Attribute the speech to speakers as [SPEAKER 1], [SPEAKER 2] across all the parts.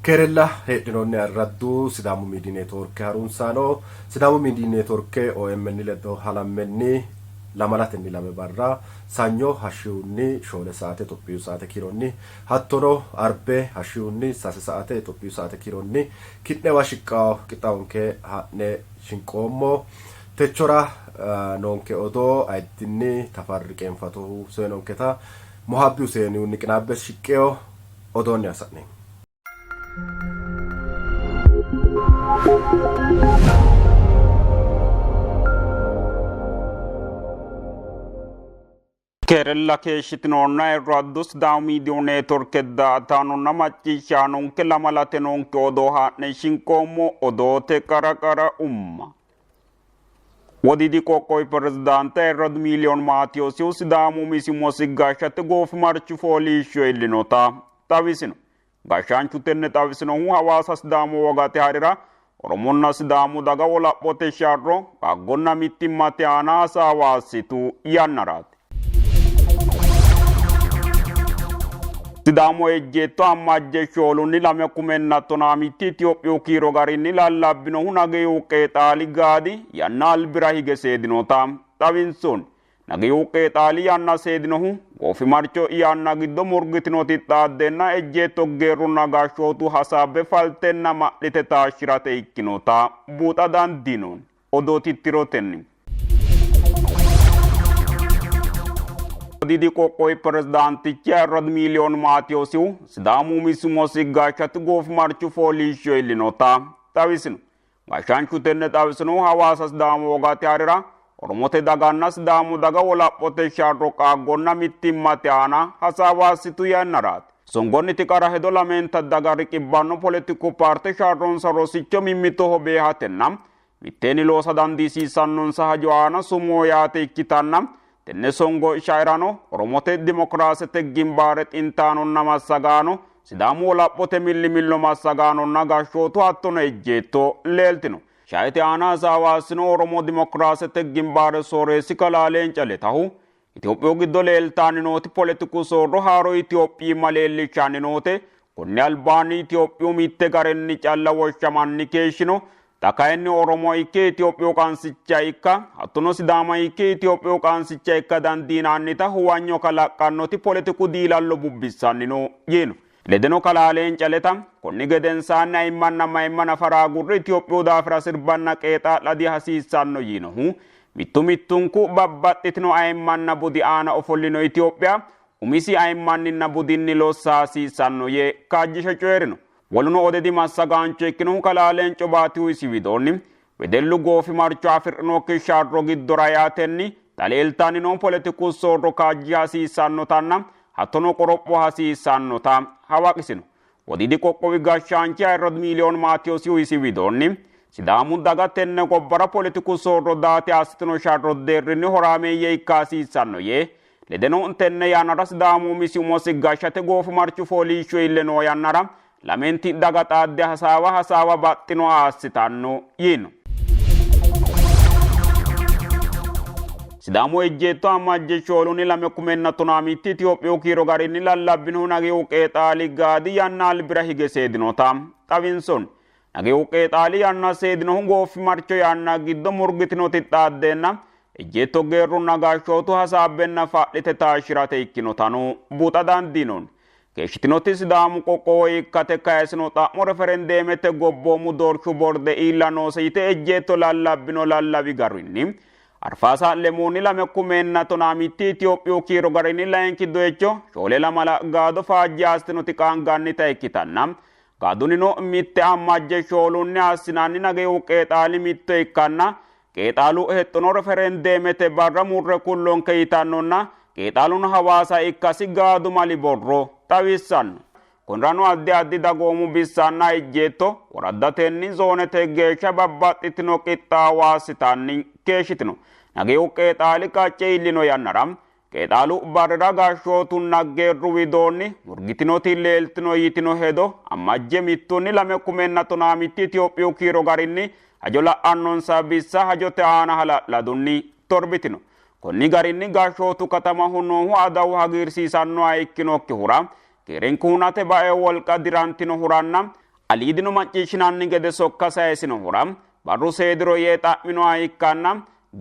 [SPEAKER 1] Keerella heedhinoonni ayirraddu Sidaamu Miidiy Neetworke harunsaano, Sidaamu Miidiy Neetworke OMN ledo halammenni lamalatenni lame barra Sanyo hashshihunni 4 saate Itophiyu saate kiironni hattono Arbe hashshihunni 3 saate Itophiyu saate kiironni ki'newa shiqqawo qixxaawonke haa'ne shinqoommo. Techora noonke odoo ayiddinni Tafarri Qeenfatohu soyinonketa Mohaabbi Huseenihunni qinaabbe shiqqeyo odoonni hasa'ne.
[SPEAKER 2] Keerella keeshshitinoonna ayirraddu Sidaamu Miidiyu Neetworke daa''ataanonna macciishshaanonke lamalate noonke odoo haa'ne shinqoommo odoote qara qara umma. Wodiidi qoqqowi pirezidaante ayirradu Miiliyoon Maatiyoosihu Sidaamu umisi umosi gashshate goofimarchu fooliishsho iillinota xawisino. Gashshaanchu tenne xawisinohu Hawaasa Sidaamu wogate harira Oromonna Sidaamu daga wolaphote sharro qaggonna mittimmate aana hasaawa assitu yannaraati. Sidaamu ejjeetto ammajje shoolunni lame kumenna tonaa mitti Itophiyu kiiro garinni lallabbinohu Nageyu Qeexaali gaadi yanna albira hige seedinota xawinsoonni. Nageyu Qeexaali yanna seedinohu goofimarcho yanna giddo murgitinoti xaaddeenna ejjeetto geerrunna gashshootu hasaabbe faltenna ma'lite taashshi'rate ikkinota buuxa dandiinoonni. Odoo tittirotenni. Wodiidi qoqqowi pirezidaantichi ayirradu Miiliyoon Maatiyoosihu Sidaamu umisi umosi gashshate goofimarchu fooliishsho iillinota xawisino. Gashshaanchu tenne xawisinohu Hawaasa Sidaamu wogate harira Oromote daganna Sidaamu daga wolaphote sharro qaaggonna mittimmate aana hasaawa assitu yannaraati. Songonniti qara hedo lamenta daga riqibbanno poletiku paarte sharronsa rosicho mimmitoho beehatenna mitteenni loosa dandiisiissannonsa hajo aana sumuu yaate ikkitanna tenne songo shaerano Oromote Dimokiraasete Gimbaare xintaanonna massagaano, Sidaamu wolaphote millimillo massagaanonna gashshootu hattono ejjeetto leeltino. Shaete aana hasaawa assino Oromo Dimokiraasete Gimbaare sooreessi kalaa Leenca Letahu Itophiyu giddo leeltanni nooti poletiku soorro haaro Itophiyimma leellishshanni noote. Konni albaanni Itophiyu mitte garinni calla woshshamanni keeshshino. Xa kayinni Oromo ikke Itophiyu qansicha ikka hattono Sidaama ikke Itophiyu qansicha ikka dandiinannita huwanyo kalaqqannoti poletiku diilallo bubbissanni no yiino. Ledeno kalaa Leenca Leta konni gedensaanni ayimmanna mayimma nafara agurre Itophiyu daafira sirbanna qeexaa'la dihasiissanno yiinohu mittu mittunku babbaxxitino ayimmanna budi aana ofollino Itophiya umisi ayimmanninna budinni lossa hasiissanno yee kaajjishe coyi'rino. Woluno ODEDI massagaancho ikkinohu kalaa Leenco Baatihu isi widoonni wedellu goofimarcho afi'rinokki sharro giddora yaatenni xa leeltanni noo poletiku soorro kaajjisha hasiissannotanna hattono qoropho hasiissannota hawaqisino. Wodiidi qoqqowi gashshaanchi ayirradu Miiliyoon Maatiyoosihu isi widoonni Sidaamu daga tenne gobbara poletiku soorro daate assitino sharro deerrinni horaameeyye ikka hasiissanno yee ledeno tenne yannara Sidaamu umisi umosi gashshate goofimarchu fooliishsho iille noo yannara lamenti daga xaadde hasaawa hasaawa baxxinoha assitanno yiino. Sidaamu ejjeetto ammajje shoolunni lame kumenna tonaa mitti Itophiyu kiiro garinni lallabbinohu Nageyu Qeexaali gaadi yanna albira hige seedinota xawinsoonni. Nageyu Qeexaali yanna seedinohu goofimarcho yanna giddo murgitinoti xaaddeenna ejjeetto geerrunna gashshootu hasaabbenna fa'lite taashshi'rate ikkinotano buuxa dandiinoonni. Keeshshitinoti Sidaamu qoqqowo ikkate kayisino xa'mo referendeemete gobboomu doorshu borde iilla noose yite ejjeetto lallabbino lallawi garinni Arfaasa lemuunni lame kumenna tonaa mitti Itophiyu kiiro garinni layinki doyicho shoole lamala gaado faajje assitinoti qaangannita ikkitanna gaadunino mitte ammajje shoolunni assinanni Nageyu Qeexaali mitto ikkanna Qeexaalu hexxono referendeemete barra murre kullonke yitannonna qeexaaluno Hawaasa ikkasi gaadu mali borro xawissanno. Konnirano addi addi dagoomu bissanna ejjeetto woraddatenni zoonete geeshsha babbaxxitino qixxaawo assitanni keeshshitino. Nageyu qeexaali qacce iillino yannara qeexaalu barrira gashshootunna geerru widoonni murgitinoti leeltino yitino hedo ammajje mittunni lame kumenna tonaa mitti Itophiyu kiiro garinni hajo la'annonsa bissa hajote aana hala'ladunni torbitino. Konni garinni gashshootu katamaho noohu adawu hagiirsiisannoha ikkinokkihura keerenku hunate bae wolqa dirantinohuranna Aliidino macciishshinanni gede sokka sayisinohura barru seediro yee xa'minoha ikkanna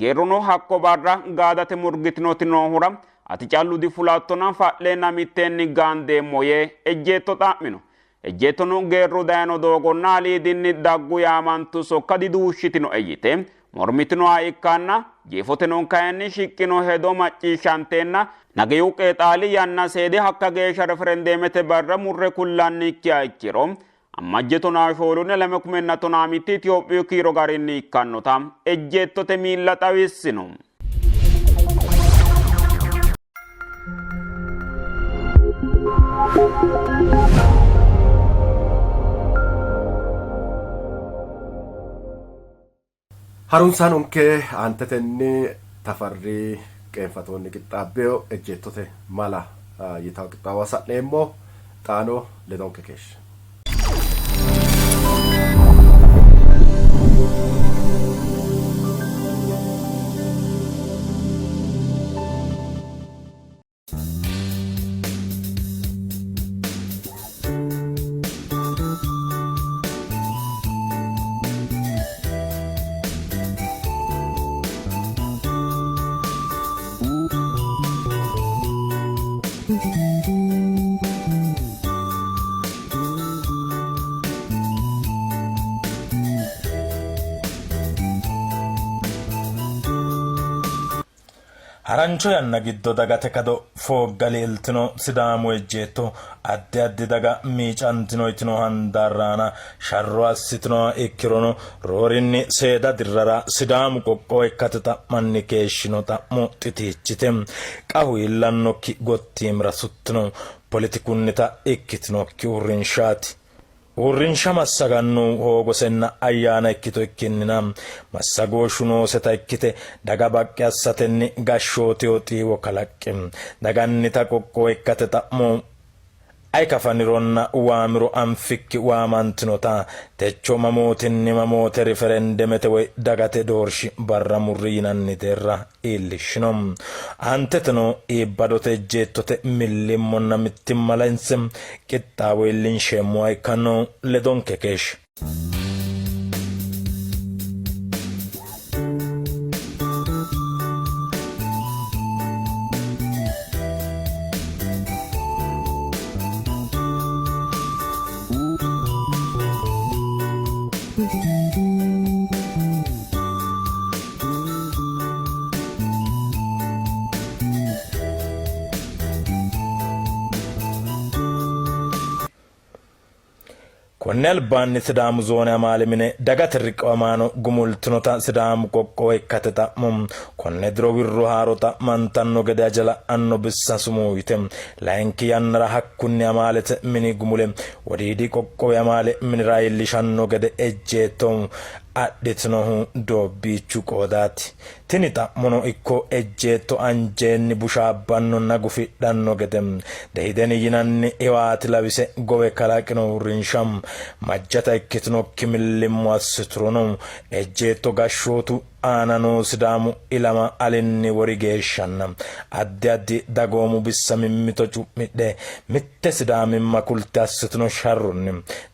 [SPEAKER 2] geerruno hakko barra gaadate murgitinoti noohura ati callu difulattona fa'leenna mitteenni gaandeemmo yee ejjeetto xa'mino. Ejjeettono geerru dayino doogonna aliidinni daggu yaamantu sokka diduushshitinoe yite mormitinoha ikkanna jeefoteno kayinni shiqqino hedo macciishshanteenna Nageyu Qeexaali yanna seede hakka geeshsha referendeemete barra murre kullannikkiha ikkiro Ammajje 14 2016 Itophiyu kiiro garinni ikkannota ejjeettote miilla xawissino.
[SPEAKER 1] Harunsaanonke aantetenni Tafarri qeenfatoonni qixxaabbino ejjeettote mala yitanno qixxaawo sa'neemmo. Xaano ledonke keeshshe.
[SPEAKER 3] Harancho yanna giddo dagate kado foogga leeltino Sidaamu ejjeetto addi addi daga miicantino yitino handaarra aana sharro assitinoha ikkirono roorinni seeda dirrara Sidaamu qoqqowo ikkate xa'manni keeshshino xa'mo xitiichite qahu iillannokki gottiimira suttino poletikunnita ikkitinokki uurrinshaati. Uurrinsha massagannohu hoogosenna ayyaana ikkito ikkinnina massagooshshu nooseta ikkite daga baqqi assatenni gashshooteho xiiwo kalaqqe dagannita qoqqowo ikkate xa'mo ay kafanironna waamiro anfikki waamantinota techo mamootinni mamoote riferendemete woy dagate doorshi barra murri yinanni deerra iillishshino. Aanteteno iibbadote ejjeettote millimmonna mittimma lainse qixxaawo iillinsheemmoha ikkanno. Ledonke keeshshi. Konni albaanni Sidaamu zoone amaale mine dagate riqiwamaano gumultinota Sidaamu qoqqowo ikkate xa'mo konne diro wirro haaro xa'mantanno gede haja la'anno bissa sumuu yite layinki yannara hakkunni amaalete mini gumule Wodiidi qoqqowi amaale minira iillishanno gede ejjeetto adhitinohu doobbiichu qoodaati. Tini xa'mono ikko ejjeetto anjenni bushaabbannonna gufidhanno gede Dehideni yinanni Hiwaati lawise gowe kalaqino uurrinsha majjata ikkitinokki millimmo assiturono ejjeetto gashshootu aana noo Sidaamu ilama alinni wori geeshshanna addi addi dagoomu bissa mimmito cu'midhe mitte Sidaamimma kulte assitino sharronni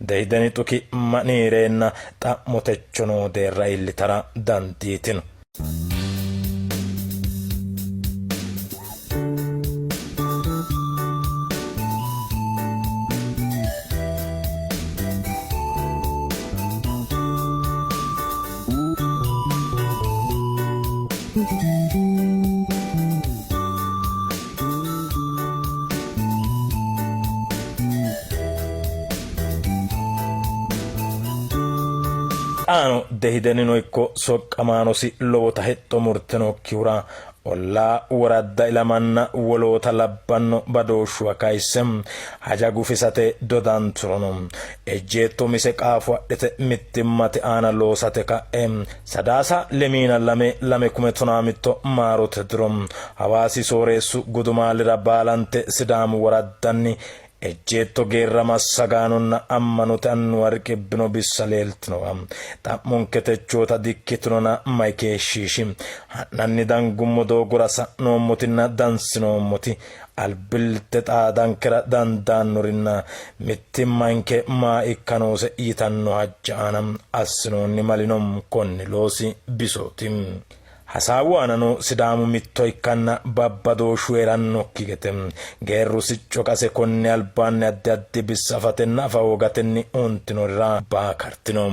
[SPEAKER 3] Dehideni xuki maniireenna xa'mo techo noo deerra iillitara dandiitino. Xaano Dehidenino ikko soqqamaanosi lowota hexxo murtinokkihura ollaa, woradda, ilamanna woloota labbanno badooshshuwa kayisse haja gufisate dodanturono ejjeetto umise qaafo adhite mittimmate aana loosate ka'e Sadaasa lemiina lame lame kume tonaa mitto maarote diro Hawaasi sooreessu gudumaalira baalante Sidaamu woraddanni Ejjeetto geerra massagaanonna ammanote annuwa riqibbino bissa leeltinowa xa'monke techoota dikkitinona may keeshshiishi? Ha'nanni dangummo doogora sa'noommotinna dansinoommoti albillitte xaadankera dandaannorinna mittimmanke maa ikka noose yitanno haja aana assinoonni malino konni loosi bisooti. Hasaawu aanano Sidaamu mitto ikkanna babbadooshshu hee'rannokki gede geerru sicco qase konni albaanni addi addi bissa afatenna afa hoogatenni huntinorira baakartino.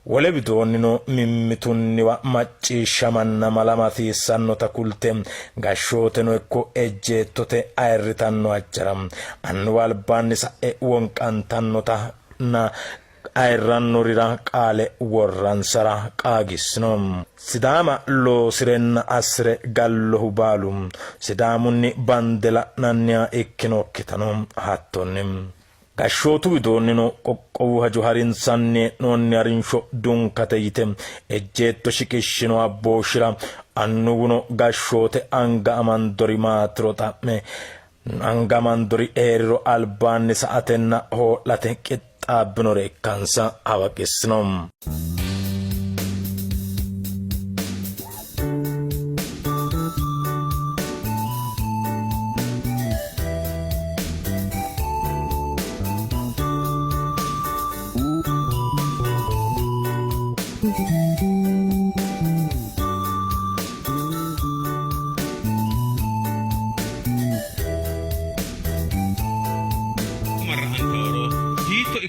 [SPEAKER 3] Wole widoonnino mimmitunniwa macciishshamanna malama hasiissannota kulte gashshooteno ikko ejjeettote ayirritanno hajjara annuwa albaanni sa'e wonqantannotanna ayirrannorira qaale worransara qaagissino. Sidaama loosi'renna assi're gallohu baalu Sidaamunni bande la'nanniha ikkinokkitano hattonni. Gashshootu widoonnino qoqqowu hajo harinsanni hee'noonni harinsho dunkate yite ejjeetto shiqishshino abbooshshira annuwuno gashshoote anga amandori maatiro xa'me anga amandori hee'riro albaanni sa''atenna hoo'late qixxaabbinore ikkansa hawaqissino.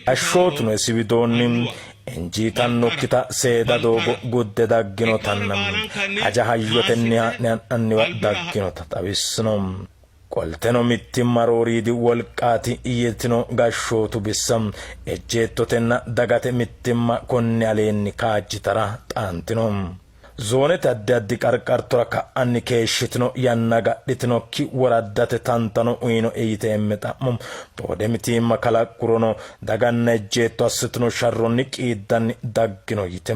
[SPEAKER 3] Gashshootuno isi widoonni injiitannokkita seeda doogo gudde dagginotanna haja hayyotenni haa'ne ha'nanniwa dagginota xawissino. Qolteno mittimma rooriidi wolqaati yitino gashshootu bissa ejjeettotenna dagate mittimma konni aleenni kaajjitara xaantino. Zoonete addi addi qarqartora ka'anni keeshshitino yanna agadhitinokki woraddate tantano uyinoe yiteemme xa'mo boode mitiimma kalaqqurono daganna ejjeetto assitino sharronni qiiddanni daggino yite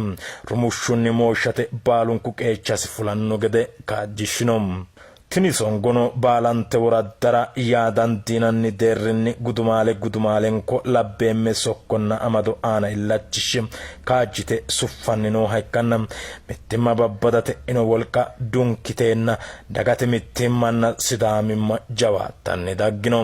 [SPEAKER 3] rumushshunni mooshshate baalunku qeechasi fulanno gede kaajjishshino. Tini songono baalante woraddara yaa dandiinanni deerrinni gudumaale gudumaalenko labbeemme sokkonna amado aana illachishshe kaajjite suffanni nooha ikkanna mittimma babbada te'ino wolqa dunkiteenna dagate mittimmanna Sidaamimma jawaattanni daggino.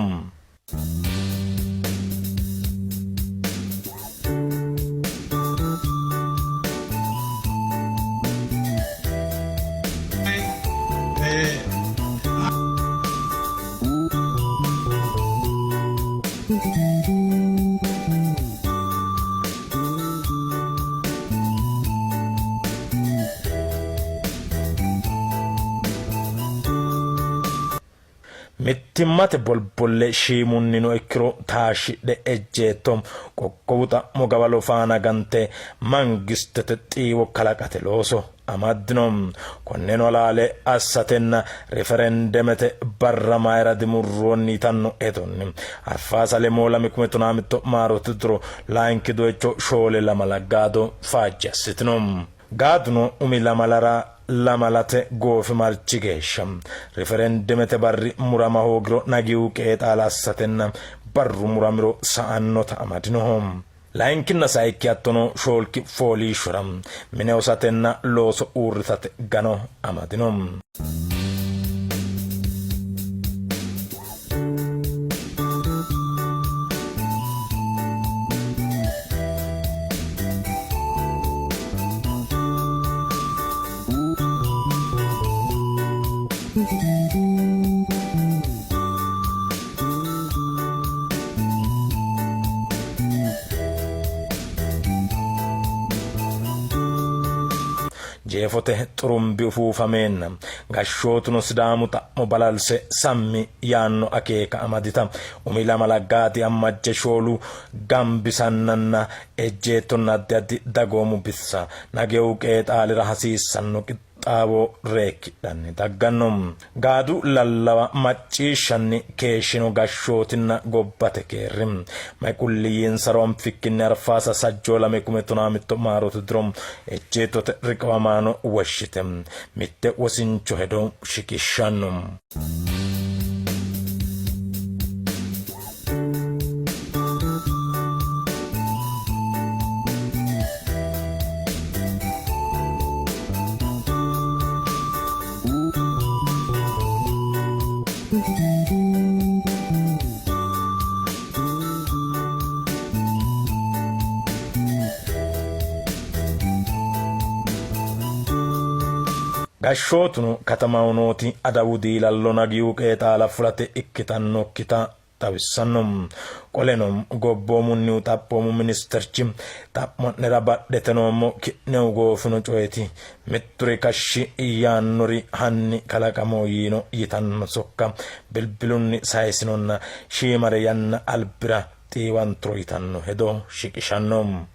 [SPEAKER 3] Mittimmate bolbolle shiimunnino ikkiro taashshidhe ejjeetto qoqqowu xa'mo gawalo faana gante mangistete xiiwo kalaqate looso amaddino. Konneno halaale assatenna riferendemete barra mayra dimurroonni yitanno hedonni Arfaasa Lemoo 2011 maarote diro layinki doycho shoole lamala gaado faajje assitino. Gaaduno umi lamalara lamalate goofimarchi geeshsha riferendemete barri murama hoogiro nagiyu qeexaala assatenna barru muramiro sa''annota amadinoho. Layinkinna sayikki hattono shoolki fooliishshora mine hosatenna looso uurrisate gano amadino. Jeefote xurumbi ufuufameenna Gashshootuno Sidaamu xa'mo balalse sammi yaanno akeeka amadita umi lamala gaadi ammajje shoolu gambisannanna ejjeettonna addi addi dagoomu bissa Nagewu qeexaalira hasiissanno qixxaawo reekkidhanni dagganno. Gaadu lallawa macciishshanni keeshshino gashshootinna gobbate geerri may qulli yiinsaro anfikkinni Arfaasa sajjoo 2011 maarote diro ejjeettote riqiwamaano woshshite mitte wosincho hedo shiqishshanno. Gashshootuno katamaho nooti adawu diilallo Nagiyu qeexaala fulate ikkitannokkita xawissanno. Qoleno gobboomunnihu xaphoomu ministirchi xa'mo'nera badhete noommo, ki'nehu goofino coyeeti, mitturi kashshi yaannori hanni kalaqamo yiino yitanno sokka bilbilunni sayisinonna shiimare yanna albira xiiwanturo yitanno hedo shiqishanno.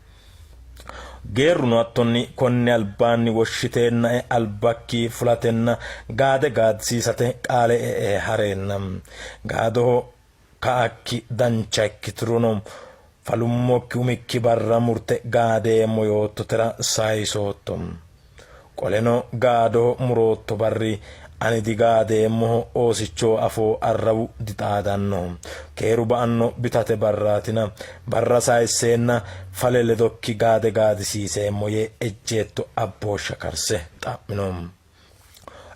[SPEAKER 3] Geerruno hattonni konni albaanni woshshiteennae albakki fulatenna gaade gaadisiisate qaale e''e hareenna gaadoho ka''akki dancha ikkiturono falummokki umikki barra murte gaadeemmo yoottotera sayisootto. Qoleno gaadoho murootto barri ani digaadeemmoho, oosichoho afoo arrawu dixaadannoho. Keeru ba''anno bitate barraatina, barra sayisseenna fale ledokki gaade gaadisiiseemmo yee ejjeetto abbooshsha karse xa'mino.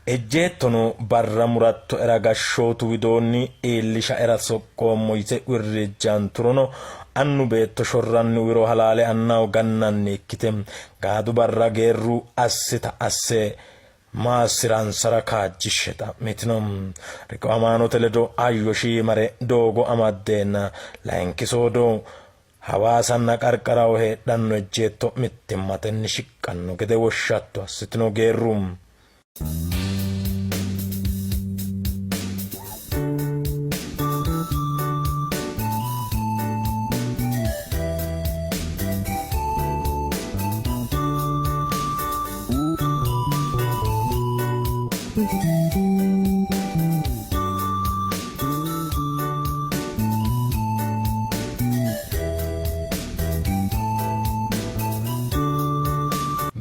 [SPEAKER 3] Ejjeettono barra murattoera gashshootu widoonni iillishaera soqqoommo yite wirrijjanturono annu beetto shorranni uwiro halaale annaho gannanni ikkite Gaadu barra geerru assita asse maassi'ransara kaajjishshe xa'mitino. Riqiwamaanote ledo hayyo shiimare doogo amaddeenna layinki soodo Hawaasanna qarqaraho heedhanno ejjeetto mittimmatenni shiqqanno gede woshshatto assitino geerru.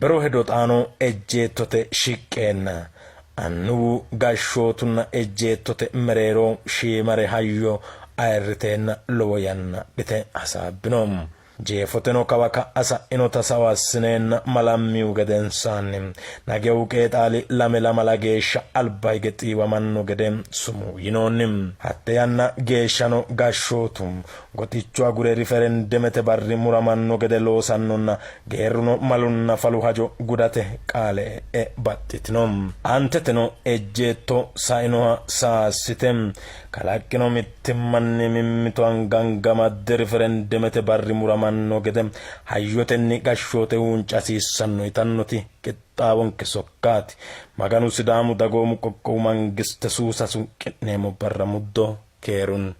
[SPEAKER 3] Bero hedo xaano ejjeettote shiqqeenna annuwu gashshootunna ejjeettote mereero shiimare hayyo ayirriteenna lowo yanna adhite hasaabbino. Jeefoteno kawa ka'a sa'inota sao assineenna malammihu gedensaanni Nagewu qeexaali lame lamala geeshsha alba hige xiiwamanno gede sumuu yinoonni. Hatte yanna geeshshano gashshootu goxicho agure riferendemete barri muramanno gede loosannonna geerruno malunna falu hajo gudate qaale e'e baxxitino. Aanteteno ejjeetto sainoha saassite kalaqqino mittimmanni mimmito angangamadde riferendemete barri muramanno gede hayyotenni gashshoote huunca hasiissanno yitannoti qixxaawonke sokkaati. Maganu Sidaamu Dagoomu Qoqqowu Mangiste suusa sunqi'neemmo barra muddo keerunni.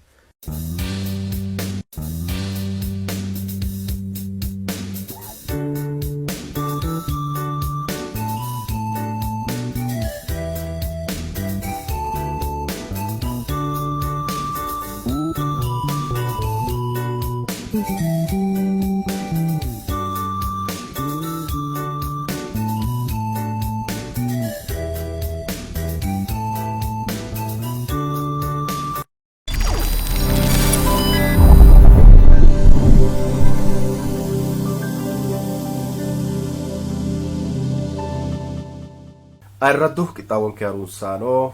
[SPEAKER 1] Ayirraddu qixxaawonke harunsaano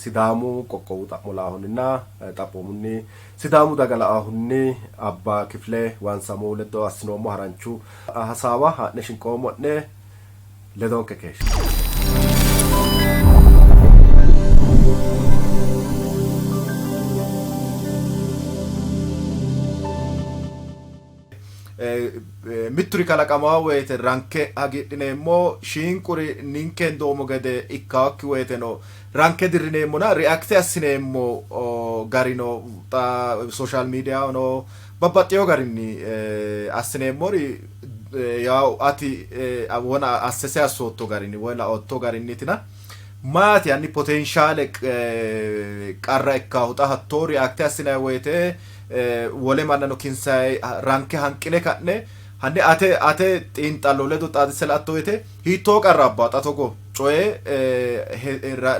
[SPEAKER 1] Sidaamu qoqqowu xa'mo laahunninna xaphoomunni Sidaamu daga la''ahunni Abbaa Kifle Waansamohu ledo assinoommo haranchu hasaawa haa'ne shinqoommo'ne. Ledonke keeshshe.
[SPEAKER 4] Mitturi kalaqamaa woyte ranke hagiidhineemmo, shiinquri ninke hendoommo gede ikkaakki woyteno ranke dirrineemmona react assineemmo garino xa social mediahono babbaxxewo garinni assineemmori yaw ati wona assese assootto garinni woy laootto garinniitina maati hanni potenshaale qarra ikkaahu xa hattoo react assinanni woyte wole mannano kinsayi ranke hanqine ka'ne hanni ate ate xiinxallo ledo xaadisse la'atto woyte hiittoo qarra abbaa xa togo coye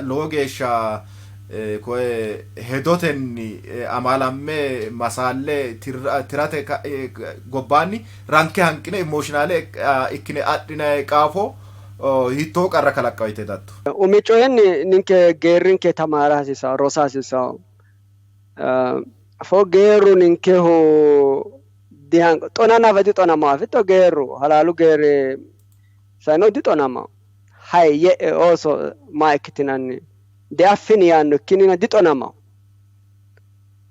[SPEAKER 4] lowo geeshsha koye hedotenni amaalamme masaalle tirate gobbaanni ranke hanqine emotionale ikkine adhinayi qaafo hiittoo qarra kalaqqawo yite hedatto?
[SPEAKER 5] Umi coyinni ninke geerrinke tamaara hasiissanno, rosa hasiissanno. Afoo geerru ninkehu dihanqo xona nafa dixonamawo afitto geerru halaalu geerri saino dixonamawo. Hay ye'e ooso maa ikkitinanni diaffini yaanno ikkinnina dixonamawo.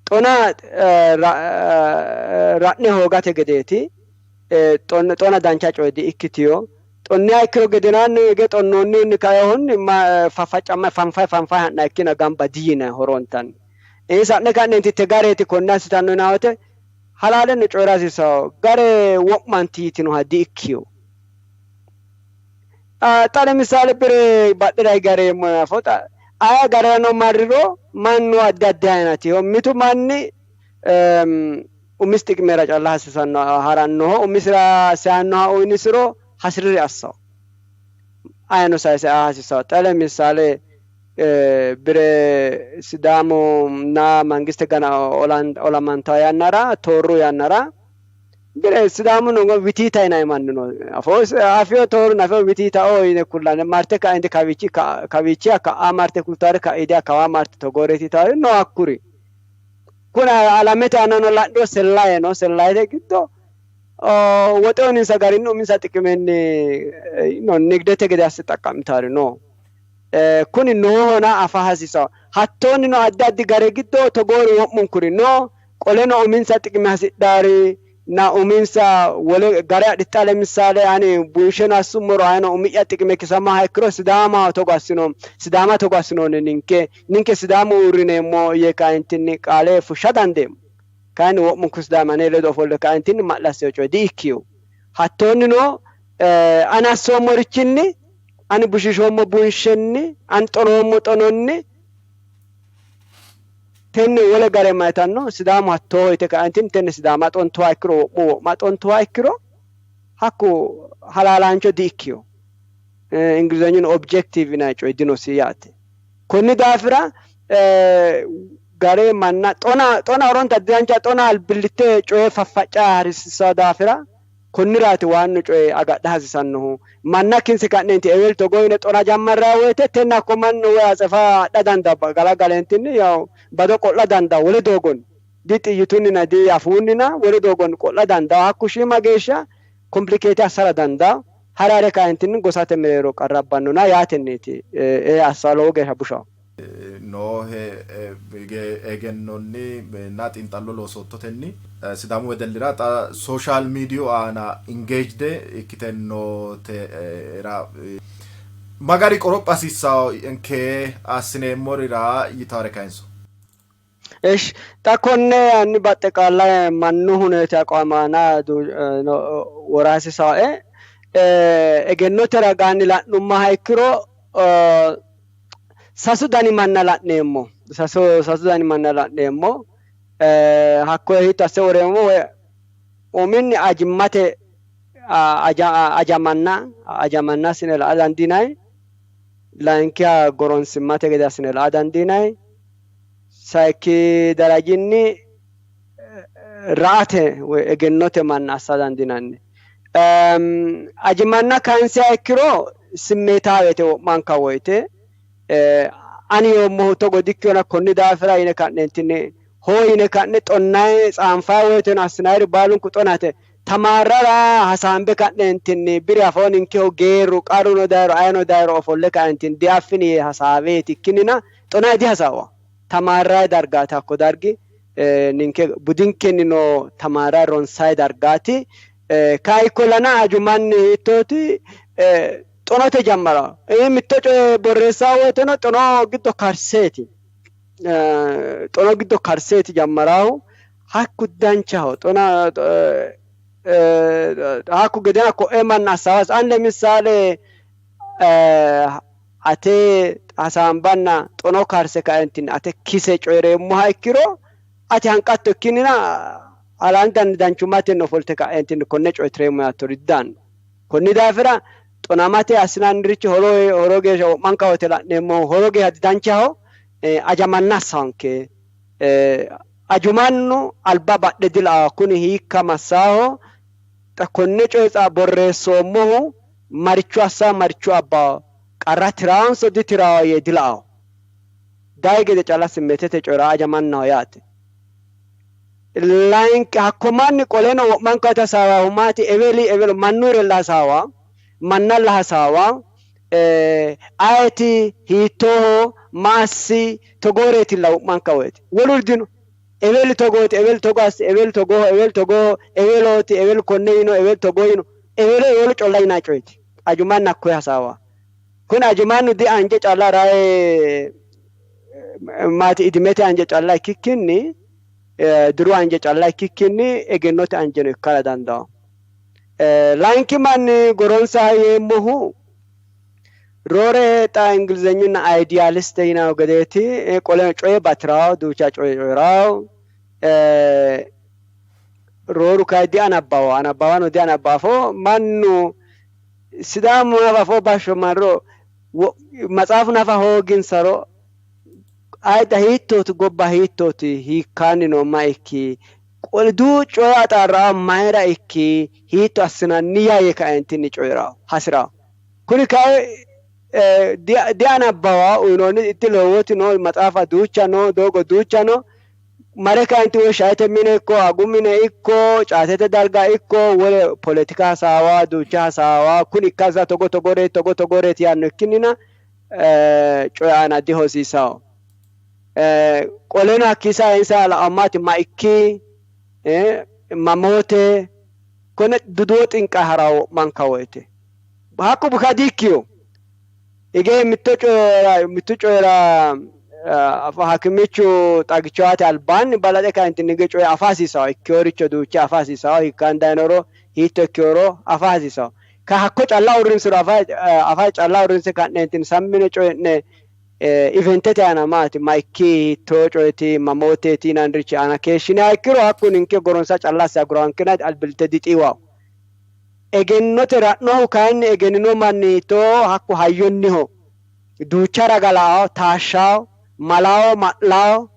[SPEAKER 5] Xona ra'ne hoogate gedeeti. Xona dancha coye di''ikkitino. Xonniha ikkiro gedenaanni hige xonnoonnihunni kainohunni faffacamma fanfay fanfay ha'nanni ikkina gamba diyinanni horontanni. Sa'ne ka'neenti te gareeti konne assitanno yinanni woyte halaalenni coyi'ra hasiissanno. Gare wo'manti yitinoha di''ikkino. Xa lemisaale bire badhera hige hareemmo afoo xa aye garerano marriro mannu addi addi ayinatiho. Mitu manni umisi xiqimera calla hasiisanno harannoho, umisira seyannoha uyinisiro hasirire assanno. Ayeno sayise aa hasiissanno. Xa lemisaale bire Sidaamu na mangiste gana olamantawo yannara toorru yannara bire Sidaamu no witiita yinanni manni no. Afoo afiyo toorru afio witiita oo yine kullanni marte kainti kawiichi kawiichiha ka'a marte kultare ka'iidiha kawa marte togooreeti yitawori no hakkuri. Kuni alamete aanano la'niro sellaye no. Sellayete giddo woxe uyininsa garinni uminsa xiqimenni nigdete gede asse xaqqa'mitawori no. Kuni noohona afa hasiisanno. Hattoonnino addi addi gare giddo togoori wo'munkuri no. Qoleno uminsa xiqime hasidhawori na uminsa wole gare adhite lemisaale ani bunsheno assummoro ayino umi'ya xiqime kisammaha ikkiro Sidaamaho togo assino Sidaama togo assinoonni ninke ninke Sidaamu uurrineemmo yee kaentinni qaale fushsha dandeemmo. Kayinni wo'munku Sidaami ane ledo ofolle kaentinni ma'le assino coye di''ikkino. Hattoonnino ani assoommorichinni ani bushiishoommo bunshenni ani xonoommo xononni tenne wole gare mayitanno Sidaamu hattooho yite kaentinni tenne Sidaama xontuha ikkiro wo'mu wo'ma xontuha ikkiro hakku halaalaancho di''ikkino. Ingilizenyuno objective yinanni coyi dinosi yaate. Konni daafira gare manna xona xona horonta didancha xona albillitte coye faffacca harisiissanno daafira konniraati waannu coye agadha hasiisannohu. Manna kinse ka'neenti eweli togo yine xona jammarranni woyte tenne hakko mannu woy atsefa adha dandaanno galagaleentinni yawu bado qo'la dandaanno wole doogonni di xiyyitunninna di afuunnina wole doogonni qo'la dandaanno. Hakku shiima geeshsha complicate assara dandaanno. Hare hare kaeentinni gosate mereero qarra abbannona yaatenniiti ee assa lowo geeshsha bushaho.
[SPEAKER 4] Noohe egennonni na xiinxallo loosoottotenni Sidaamu wedellira xa social miidiyu aana engaged ikkite nootera ma gari qoropha hasiissanke assineemmorira yitawore kayinso?
[SPEAKER 5] Esh xa konne hanni baxxe qaalla mannu huneeti aqwamaana wora hasiisaae egennote ragaanni la'nummaha ikkiro sasu dani manna la'neemmo. Sasu dani manna la'neemmo. Hakkoye hiitto asse woreemmo woy uminni ajimmate ajamanna ajamanna assine la''a dandiinanni. Layinkiha goronsimmate gede assine la''a dandiinanni. Sayikki darajinni ra''ate woy egennote manna assa dandiinanni. Ajimanna kayinsiha ikkiro simmeetaawete wo'manka woyte ani yoommohu togo dikkinona konni daafira yine ka'neentinni hoo yine ka'ne xonnayi tsaanfayi woyteno assinayiri baalunku xonate. Tamaarrara hasaambe ka'neentinni biri afoo ninkehu geerru qarruno dayiro ayino dayiro ofolle kaentinni diaffini yee hasaaweeti ikkinnina xonayi dihasaawa. Tamaarrayi dargaati hakko dargi ninke budinkenni noo tamaarrayi ronsayi dargaati. Kayi ikkollana aju manni hiittooti xonote jammara mitto coye borreessaa woyteno xono giddo karseeti. Xono giddo karseeti jammaraahu hakku danchaho xona hakku gedena ko'e manna assaawas an lemisaale ate hasaambanna xono karse kaentinni ate kise coyi'reemmoha ikkiro ati hanqatto ikkinnina alaantanni danchummatenni ofolte ka'eentinni konne coye tireemmo yaattori didaanno. Konni daafira xonamate assinannirichi horo horo geeshsha wo'manka woyte la'neemmohu horo geeshsha didanchaho ajamanna assanke ajumannu alba badhe dilaa kuni hiikka massaaho xa konne coye xa borreessoommohu maricho assa maricho abba qarra tiraanso ditiraawo yee dila'awo. Dayi gede calla simmeetete coyira ajamannaho yaate. Layinki hakko manni qoleno wo'manka woyte hasaawahu maati eweli ewelo mannurella hasaawa mannalla hasaawa ayeti hiittooho maassi togooreetilla wo'manka woyte woluri dino. Eweli togooti eweli togo assi eweli togooho eweli togooho ewelooti eweli konne yino eweli togoo yino ewelo ewelo colla yinaa coyeeti. Ajumanna hakkoye hasaawa. Kuni ajumannu di anje calla raye maati idimete anje calla ikkikkinni diru anje calla ikkikkinni egennote anjeno ikkara dandawo. Layinki manni goronsa yeemmohu roore xa ingilizenyunna idealiste yinayo gedeeti qoleno coye batirawo duucha coye coyirawo rooru kayi dianabbawo anabbawano dianabbafo mannu Sidaamu nafa afoo bashsho marro matsaafu nafa hooginsaro ayidda hiittooti gobba hiittooti hiikkaanni noo ma ikki qole duu coye axaarraa mayira ikki hiitto assinanni yaa yee kaentinni coyirawo hasirawo. Kuni kayi dianabbawa uyinoonni itti loowoti no maxaafa duucha no doogo duucha no mare kaenti woy shaete mine ikko agu mine ikko caatete darga ikko wole poletika hasaawa duucha hasaawa kuni ikkasa togo togoreeti togo togoreeti yaanno ikkinnina coye aana dihosiisawo. Qoleno hakkiisa insa la'ammaati ma ikki mamoote konne duduwo xinqa harawo wo'manka woyte. Hakku buka diikkiyo. Hige mitto coyira mittu coyira hakimichu xagicho aate albaanni balaxe kaentinni hige coye afa hasiisawo ikkeworicho duucha afa hasiisawo hiikkaan dayinoro hiitto ikkeworo afa hasiisawo. Ka hakko calla uurrinsiro afa calla uurrinse ka'neentinni sammine coyi'ne eventete aana maati ma ikki hiittoo coyeeti mamooteeti yinannirichi aana keeshshiniha ikkiro hakku ninke goronsa calla asse agurankena albillitte dixiiwawo. Egennote ra'nohu kayinni egennino manni hiittoo hakku hayyonniho duucha raga la'awo taashshawo malawo ma'lawo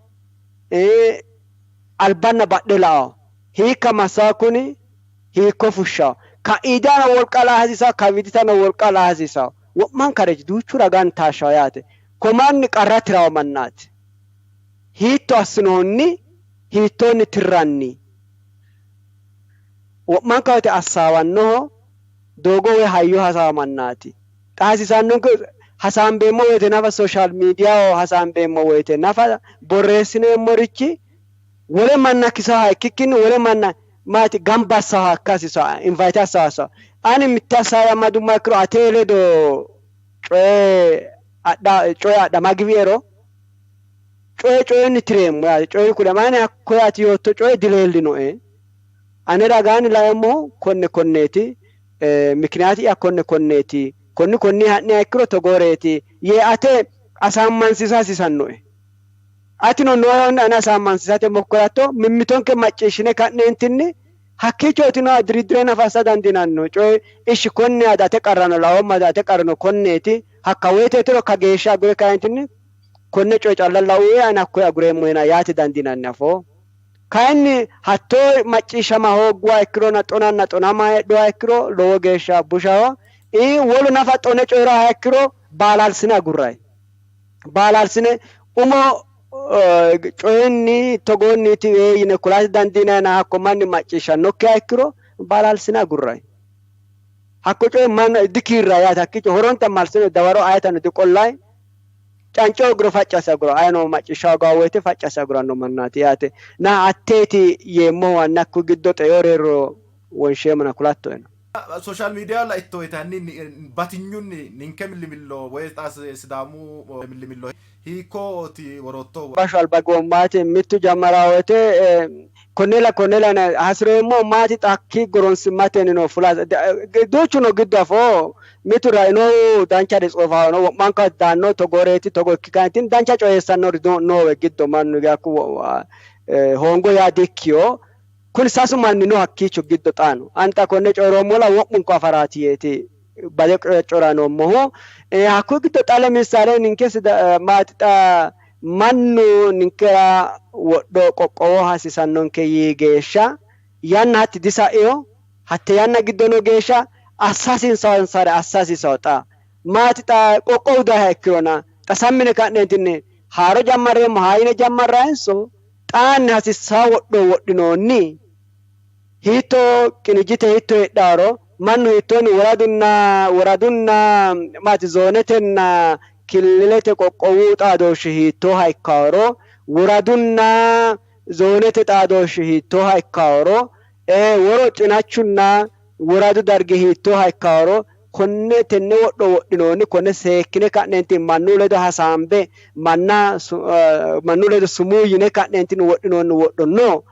[SPEAKER 5] albanna badhe la'awo hiikka massawo kuni hiikko fushshawo ka'iidano wolqa la'a hasiisawo kawiiditano wolqa la'a hasiisawo wo'mankarechi duuchu ragaan taashshawo yaate. Ko manni qarra tirawo mannaati. Hiitto assinoonni hiittoonni tirranni wo'manka woyte assaawannoho doogo woy hayyo hasaawa mannaati. Xa hasiisannonke hasaambeemmo woyte nafa social mediaho hasaambeemmo woyte nafa borreessineemmorichi wole manna kisaha ikkikkinni wole manna maati gamba assaha ikka hasiisawo invite assaha assawo. Ani mitte assaawe amadumma ikkiro atee ledo coye adha coye adhama giwiero coye coyenni tireemmo yaate coye kulema ani hakkoye ati yootto coye dileellinoe ane ragaanni laeemmohu konne konneeti mikiniyaati'ya konne konneeti konni konni ha'niha ikkiro togooreeti yee ate asaammansiisa hasiisannoe. Atino noohonna ane asaammansiisate mokkoratto mimmitonke macciishshine ka'neentinni hakkiichootino diriddire nafa assa dandiinanni coye ishshi konne ate qarrano laoomma ate qarrano konneeti hakka woyiteetiro kageeshsha agure kaentinni konne coye calla la'uye ani hakkoye agureemmo yaate dandiinanni afoo. Kayinni hattoo macciishshama hoogguha ikkirona xonanna xonama heedhuha ikkiro lowo geeshsha bushaho. Wolu nafa xone coyiraha ikkiro baalalsine agurrayi. Baalalsine umo coyinni togoonniiti yine kulate dandiinayina hakko manni macciishshannokkiha ikkiro baalalsine agurrayi. Hakko coye manna dikiirrayi yaate hakkiicho horonta marsine dawaro ayetano diqollayi. Canco aguro facci asse aguro ayino macciishsha hoogaawo woyte facci asse aguranno mannaati yaate. Na atteeti yeemmohu anni hakku giddo xeyo reerro wonsheemmona kulattoena.
[SPEAKER 4] Social media laitto woyte hanni batinyunni ninke millimillo woy xa Sidaamu millimillo hiikkooti worootto?
[SPEAKER 5] Bashsho alba goommaati mittu jammara woyte konnela konnela hasireemmo maati xakki goronsimmatennino fula duuchu no giddo afoo mitu rainohu dancha ditsoofaano wo'manka daanno togooreeti togo ikki kaintin dancha coyeessannori noowe giddo mannu yakku hoongo yaa dikkiyo. Kuni sasu manni no hakkiicho giddo xaano ani xa konne coyiroommola wo'munku afaraati yeeti bade coyira noommohu. Hakkuyi giddo xa lemisaale ninke maati xa mannu ninkera wodho qoqqowo hasiisannonke yii geeshsha yanna hatti disa'ino, hatte yanna giddo noo geeshsha assa hasiisansare assa hasiisawo. Xa maati xa qoqqowu dayiha ikkirona xa sammine ka'neentinni haaro jammarreemmo haa yine jammarraayinso xaanni hasiissaa wodho wodhinoonni hiitto qinijjite hiitto heedhaaro mannu hiittoonni woradunna woradunna maati zoonetenna killilete qoqqowu xaadooshshi hiittooha ikkaoro woradunna zoonete xaadooshshi hiittooha ikkaoro woro cinachunna woradu dargi hiittooha ikkaoro konne tenne wodho wodhinoonni konne seekkine ka'neentinni mannu ledo hasaambe manna mannu ledo sumuu yine ka'neentinni wodhinoonni wodho no.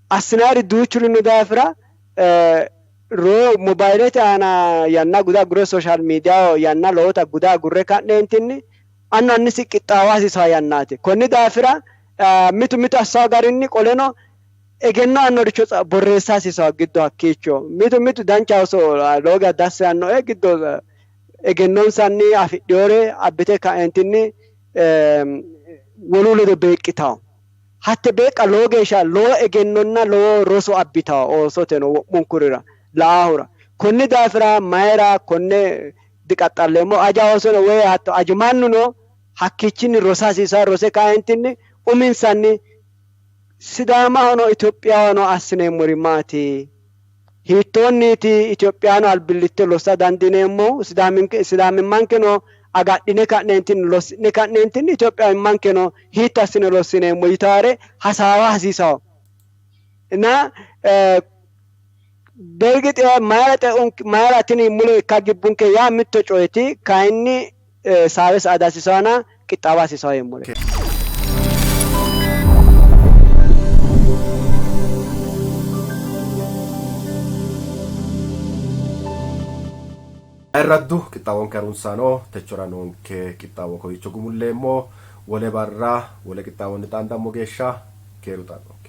[SPEAKER 5] Assinayiri duuchuri no daafira roo mobayilete aana yanna guda agurre social mediaho yanna lowota guda agurre ka'neentinni annu annisi qixxaawa hasiisawo yannaati. Konni daafira mitu mitu assawo garinni qoleno egenno aannoricho borreessa hasiisawo giddo hakkiicho mitu mitu dancha oso lowo geya dassi yaannoe giddo egennonsanni afidhinore abbite ka'eentinni wolu ledo beeqqitawo. Hatte beeqqa lowo geeshsha lowo egennonna lowo roso abbitawo oosoteno wo'munkurira la'ahura. Konni daafira mayira konne diqaxxalleemmo aja oosono woy hatto aju mannuno hakkiichinni rosa hasiisawo rose kaeentinni uminsanni Sidaamahono Itophiyahono assineemmori maati? Hiittoonniiti Itophiyano albillitte lossa dandiineemmohu? Sidaamimmankeno agadhine ka'neentinni lossi'ne ka'neentinni Itophiyimmankeno hiitto assine lossineemmo yitaare hasaawa hasiisawo. Na bergix mayira xe'unke mayira tini mule ikka gibbunke yaa mitto coyeti kayinni saawe saada hasiisawana qixxaawa hasiisawo yeemmore.
[SPEAKER 1] Ayirraddu qixxaawonke harunsaano techora noonke qixxaawo kowiicho gumulleemmo. Wole barra wole qixxaawonni xaandammo geeshsha keeru xa'no.